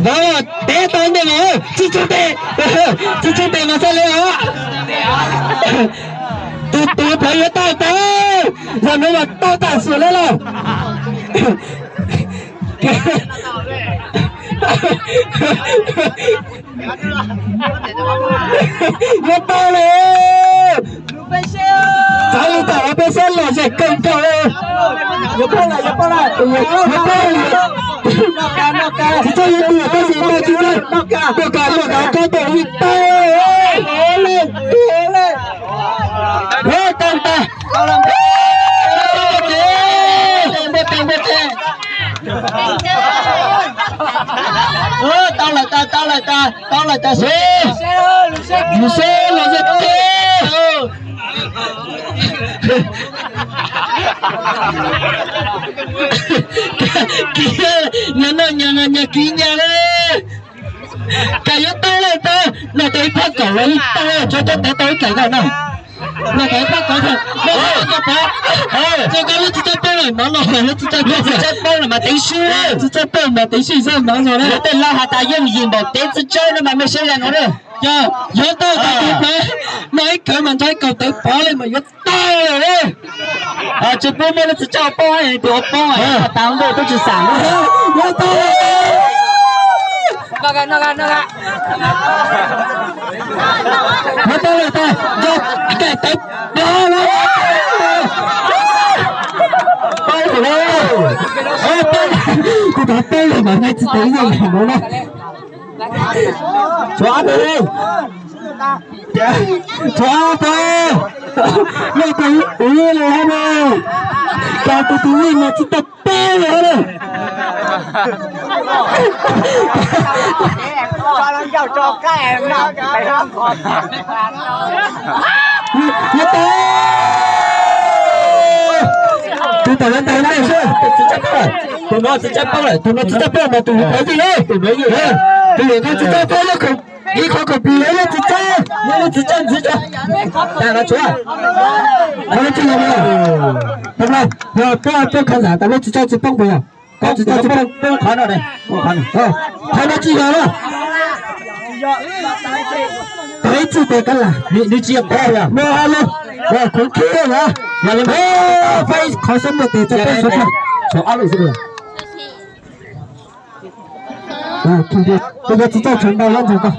Vauv teb tau ntej mas, tsis tshua tes, tsis tshua tes mas xaj li os. Tus tus plawv yuav tau tau, zaum no mas tau tam sim li lauj. Yuav tau lawm. Txav li tau peb sab los zem kawg nkaus li. Yuav poob lawm, yuav poob lawm. Yuav poob lawm. Tsis txawj yuav tus tab sis mas tsis txawj. Noj kas, noj kas, noj kas, koj tus li tau. Ua li, ua li. Ua tau tas. Npua tes, npua tes. Tau lawm tas, tau lawm tas, tau lawm tas. Lus seb los zem tes. Kiv, nyav noj nyav, nyav kiv nyav li. Cas yuav tau lawm tas, noj tau ib phab kaum los tau, tso cov tes tau ib kaum no no. Noj tau ib phab kaum, noj tau ib kaum pov. Tso koj lub txiv tsawb poob lawm, mov los lub txiv tsawb poob, txiv tsawb poob lawm mas tev sib, txiv tsawb poob mas tev sib zog mov zog na. Tej laj has tas yeej yim npaum tev txiv tsawb no mas mej saib zaj no na. Yog, yog tau tas tus plawv noj ib khawv mas ntsib ib kaum tawv pov li mas yuav tau lawm. Tsis pub muaj lub txiv tsawb poob, tus poob tas ntuj twb tsis xam. Yuav tau lawm. Yuav tau lawm tas, yog kaim tawv pov lawm. Poob lawm. Kuv tau poob lawm mas nqa tsis tau ib yam no na. Tshuav ob tug li. Tshuav ob tug. Noj tau ib puv li hab na. Cas tus tus li mas tsis tau peb li hab na. Nyob tau. Tus tom no ntag na, tus no txiv tsawb poob lawm, tus no txiv tsawb poob mas tus yuav pov twg li, tus yuav koj txiv tsawb poob lub khoom, ib qhov khoom plis yuav lub txiv tsawb, yuav lub txiv tsawb ntxiv tso. Tas los tshuav. Qhov no tsis yog, tab laj, yog tuaj tuaj khav zam tas lub txiv tsawb tsis poob puas yog? Koj txiv tsawb tsis poob, poob qhov no, qhov no tsis yog los. Tau ib txij tes kab lam, nws tsis yog qhov yog no ha los, khuv khib na. Faib qhov xab npua tes tso peb suav, tshuav ob lwm xwb. Koj yuav txiv tsawb tshuav ntau lab ntxog koj.